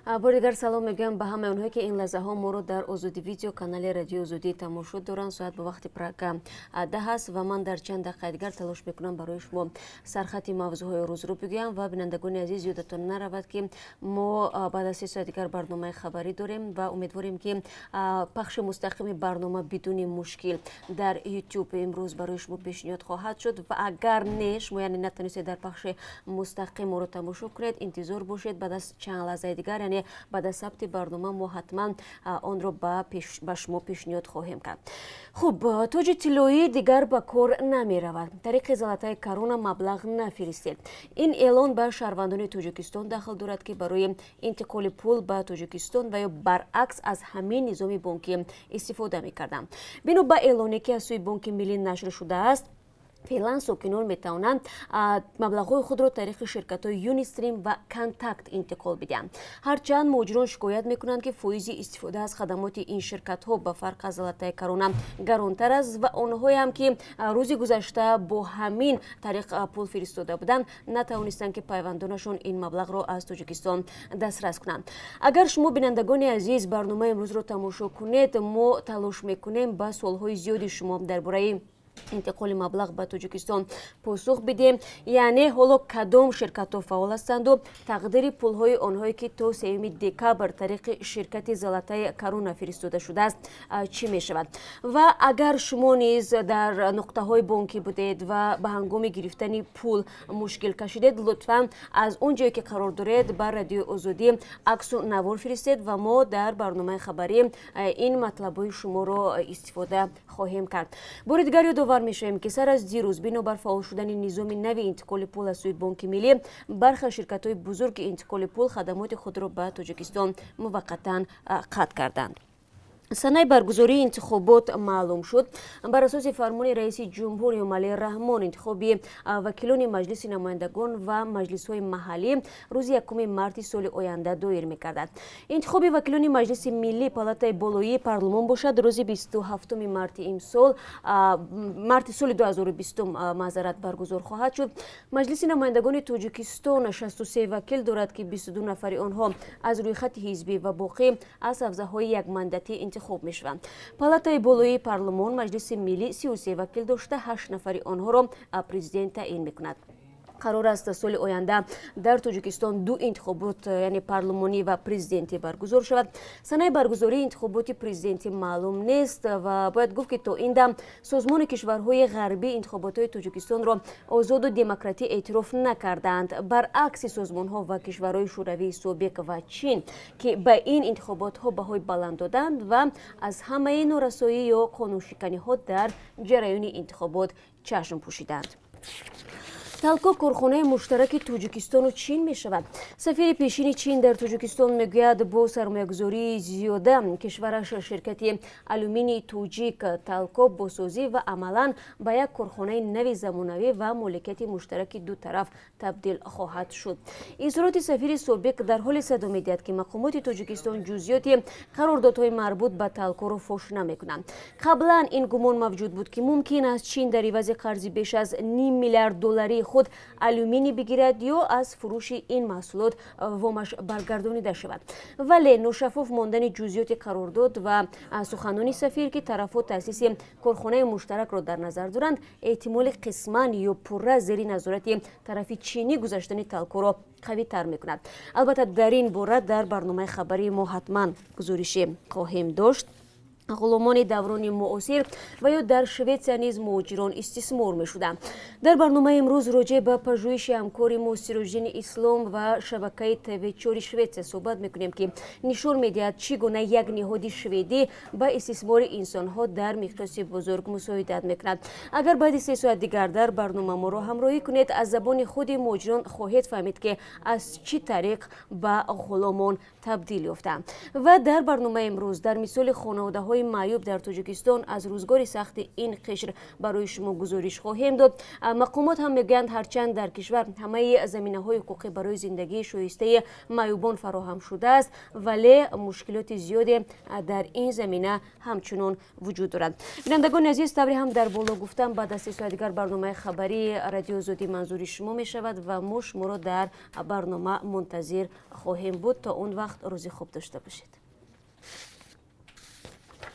Бори дигар салом мегӯям ба ҳамаи онҳое, ки ин лаҳзаҳо моро дар Озодӣ Видео, канали Радиои Озодӣ, тамошо доранд. Соат ба вақти Прага 10 аст ва ман дар чанд дақиқаи дигар талош мекунам, барои шумо сархати мавзӯъҳои рӯзро бигӯям. Ва бинандагони азиз, ёдатон наравад, ки мо баъд аз 3 соат дигар барномаи хабарӣ дорем ва умедворем, ки пахши мустақими барнома бидуни мушкил дар Ютуб имрӯз барои шумо пешниҳод хоҳад шуд. Ва агар не, шумо, яъне, натонистед дар пахши мустақим моро тамошо кунед, интизор бошед, баъд аз чанд лаҳзаи дигар, яъне баъд аз сабти барнома, мо ҳатман онро ба шумо пешниҳод хоҳем кард. Хуб, тоҷи тиллоӣ дигар ба кор намеравад. Тариқи Золотая Корона маблағ нафиристед. Ин эълон ба шаҳрвандони Тоҷикистон дахл дорад, ки барои интиқоли пул ба Тоҷикистон ва ё баръакс аз ҳамин низоми бонкӣ истифода мекарданд. Бино ба эълоне, ки аз сӯи Бонки Миллӣ нашр шудааст, феълан сокинон метавонанд маблағҳои худро тариқи ширкатҳои Юнистрим ва Контакт интиқол бидиҳанд. Ҳарчанд муҳоҷирон шикоят мекунанд, ки фоизи истифода аз хадамоти ин ширкатҳо ба фарқ аз Золотая Корона гаронтар аст ва онҳоеам, ки рӯзи гузашта бо ҳамин тариқ пул фиристода буданд, натавонистанд, ки пайвандонашон ин маблағро аз Тоҷикистон дастрас кунанд. Агар шумо, бинандагони азиз, барномаи имрӯзро тамошо кунед, мо талош мекунем ба суолҳои зиёди шумо дар бораи интиқоли маблағ ба Тоҷикистон посух бидиҳем, яъне ҳоло кадом ширкатҳо фаъол ҳастанду тақдири пулҳои онҳое, ки то 3 декабр тариқи ширкати Золотая Корона фиристода шудааст, чӣ мешавад. Ва агар шумо низ дар нуқтаҳои бонкӣ будед ва ба ҳангоми гирифтани пул мушкил кашидед, лутфан аз он ҷое, ки қарор доред, ба Радиои Озодӣ аксу навор фиристед ва мо дар барномаи хабарӣ ин матлабҳои шуморо истифода хоҳем кард. Бори дигар ёдовар мешавем, ки сар аз дирӯз, бинобар фаъол шудани низоми нави интиқоли пул аз сӯи Бонки Миллӣ, бархе ширкатҳои бузурги интиқоли пул хадамоти худро ба Тоҷикистон муваққатан қатъ карданд. Санаи баргузории интихобот маълум шуд. Бар асоси фармони раиси ҷумҳур Эмомалӣ Раҳмон, интихоби вакилони Маҷлиси намояндагон ва маҷлисҳои маҳаллӣ рӯзи 1 марти соли оянда доир мегардад. Интихоби вакилони Маҷлиси Миллӣ, палатаи болоии парлумон, бошад, рӯзи 27 марти имсол, марти соли 2020, маъзарат, баргузор хоҳад шуд. Маҷлиси намояндагони Тоҷикистон 63 вакил дорад, ки 22 нафари онҳо аз рӯйхати ҳизбӣ ва боқӣ аз ҳавзаҳои якмандатӣ интихоб мешаванд. Палатаи болоии парлумон, Маҷлиси Миллӣ, 33 вакил дошта, ҳашт нафари онҳоро президент таъин мекунад. Қарор аст, соли оянда дар Тоҷикистон ду интихобот, яъне парлумонӣ ва президентӣ, баргузор шавад. Санаи баргузории интихоботи президентӣ маълум нест ва бояд гуфт, ки то ин дам Созмони кишварҳои ғарбӣ интихоботҳои Тоҷикистонро озоду демократӣ эътироф накардаанд, баръакси созмонҳо ва кишварҳои Шӯравии собиқ ва Чин, ки ба ин интихоботҳо баҳои баланд доданд ва аз ҳамаи норасоӣ ё қонуншиканиҳо дар ҷараёни интихобот чашм пӯшиданд. Талко корхонаи муштараки Тоҷикистону Чин мешавад. Сафири пешини Чин дар Тоҷикистон мегӯяд, бо сармоягузории зиёда кишвараш ширкати алюминии тоҷик Талко босозӣ ва амалан ба як корхонаи нави замонавӣ ва моликияти муштараки ду тараф табдил хоҳад шуд. Изҳороти сафири собиқ дар ҳоле садо медиҳад, ки мақомоти Тоҷикистон ҷузъиёти қарордодҳои марбут ба Талкоро фош намекунанд. Қаблан ин гумон мавҷуд буд, ки мумкин аст Чин дар ивази қарзи беш аз ним миллиард долларии худ алюминий бигирад ё аз фурӯши ин маҳсулот вомаш баргардонида шавад. Вале ношаффоф мондани ҷузъиёти қарордод ва суханони сафир, ки тарафҳо таъсиси корхонаи муштаракро дар назар доранд, эҳтимоли қисман ё пурра зери назорати тарафи чинӣ гузаштани Талкоро қавитар мекунад. Албатта, дар ин бора дар барномаи хабарии мо ҳатман гузоришӣ хоҳем дошт. Ғуломони даврони муосир ва ё дар Шветсия низ муҳоҷирон истисмор мешуданд. Дар барномаи имрӯз роҷеъ ба пажӯҳиши ҳамкори мо Сироҷиддини Ислом ва шабакаи ТВ4 Шветсия суҳбат мекунем, ки нишон медиҳад, чӣ гуна як ниҳоди шведӣ ба истисмори инсонҳо дар миқёси бузург мусоидат мекунад. Агар баъди 3 соат дигар дар барнома моро ҳамроҳӣ кунед, аз забони худи муҳоҷирон хоҳед фаҳмид, ки аз чӣ тариқ ба ғуломон табдил ёфтанд. Ва дар барномаи имрӯз дар мисоли хонаводаҳои Инсонҳои маъюб дар Тоҷикистон, аз рӯзгори сахти ин қишр барои шумо гузориш хоҳем дод. Мақомот ҳам мегӯянд, ҳарчанд дар кишвар ҳамаи заминаҳои ҳуқуқӣ барои зиндагии шоистаи маъюбон фароҳам шудааст, вале мушкилоти зиёде дар ин замина ҳамчунон вуҷуд дорад. Бинандагони азиз, тавре ҳам дар боло гуфтам, баъд аз 3 соат дигар барномаи хабарии Радиои Озодӣ манзури шумо мешавад ва мо шуморо дар барнома мунтазир хоҳем буд. То он вақт рӯзи хуб дошта бошед.